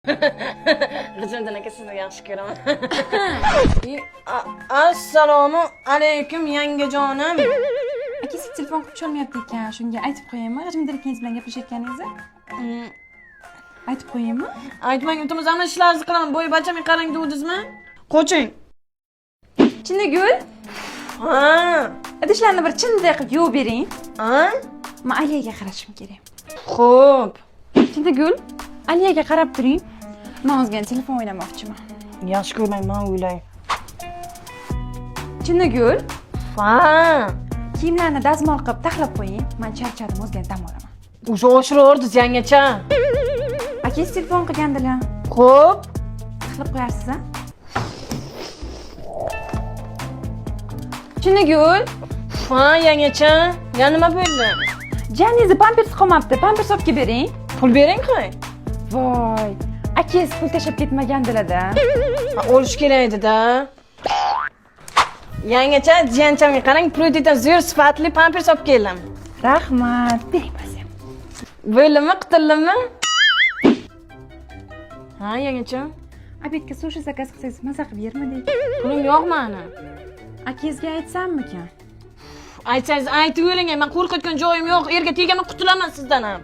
G'ijimdan aka, sizni yaxshi ko'raman. Assalomu alaykum, yangajonim. Akasi telefon qilib tusholmayapti ekan, shunga aytib qo'yaymi G'ijimdir akangiz bilan gaplashayotganingizni? Aytib qo'yaymi? Aytmang, iltimos, hamma ishlaringizni qilaman. Bo'y bachamga qarang degandingizmi? Qoching. Chinnigul. Ha. Idishlarni bir chinday qilib yuvib bering. Ha? Man Aliyaga qarashim kerak. Xo'p. Chinnigul, Aliyaga qarab turing, man ozgina telefon o'ynamoqchiman. Yaxshi ko'rmayman, o'ylay. Chinnigul. Ha. Kiyimlarni dazmol qilib taxlab qo'ying, man charchadim, ozgina dam olaman. O'sha oshirordingiz, yangacha. Akangiz telefon qilgandilar. Xo'p. Taxlab qo'yarsiz a Chinnigul. Ha, yangacha. Ya nima bo'ldi? Jiyaningizni pampers qolmabdi, pampers olib kelib bering. Pul bering, qo'y. Voy, akangiz pul tashlab ketmagandilar-da. Ha, olish kerak edi-da. Yangacha, jiyanchamga qarang, Prudidan zo'r sifatli pampers olib keldim. Rahmat, bering bo'lsa. Bo'ldimi, qutildimmi? Ha, yangacha. Обед ga sushi zakaz qilsangiz, maza qilib yermidik. Pulim yo'q mani. Akangizga aytsammikan? Aytsangiz aytavering, man qo'rqayotgan joyim yo'q. Erga tegaman, qutulaman sizdan ham.